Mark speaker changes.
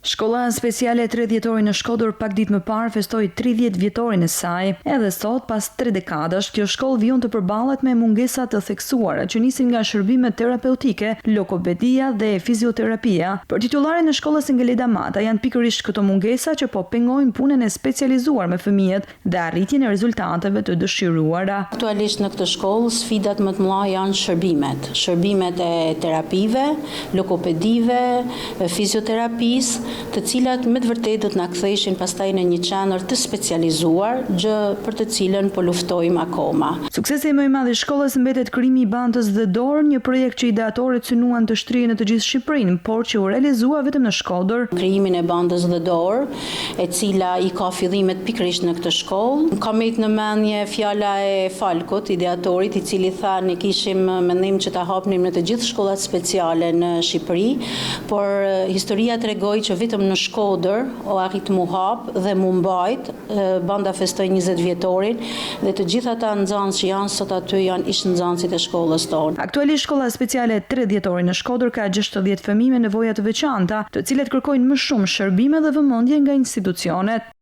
Speaker 1: Shkolla Speciale 3 Dhjetori në Shkodër pak ditë më parë festoi 30 vjetorin e saj. Edhe sot, pas tre dekadash, kjo shkollë vijon të përballet me mungesa të theksuara që nisin nga shërbimet terapeutike, logopedia dhe fizioterapia. Për titullarin e shkollës Engeleda Mata janë pikërisht këto mungesa që po pengojnë punën e specializuar me fëmijët dhe arritjen e rezultateve të dëshiruara.
Speaker 2: Aktualisht në këtë shkollë sfidat më të mëdha janë shërbimet, shërbimet e terapive, logopedive, fizioterapisë, të cilat me të vërtetë do të na ktheheshin pastaj në një qendër të specializuar, gjë për të cilën po luftojmë akoma.
Speaker 1: Suksesi më i madh i shkollës mbetet krijimi i bandës The Door, një projekt që ideatorët synuan të shtrijë në të gjithë Shqipërinë, por që u realizua vetëm në Shkodër.
Speaker 2: Krijimin e bandës The Door, e cila i ka fillimet pikërisht në këtë shkollë. Më ka mbet në mendje fjala e Falkut, ideatorit, i cili tha ne kishim mendim që ta hapnim në të gjithë shkollat speciale në Shqipëri, por historia tregoi që vetëm në Shkodër u arrit m'u hap dhe m'u mbajt, banda festoi 20 vjetorin dhe të gjithë ata nxënës që janë sot aty janë ish nxënësit e shkollës tonë.
Speaker 1: Aktualisht shkolla speciale 3 Dhjetori në Shkodër ka 60 fëmijë me nevoja të veçanta, të cilët kërkojnë më shumë shërbime dhe vëmendje nga institucionet.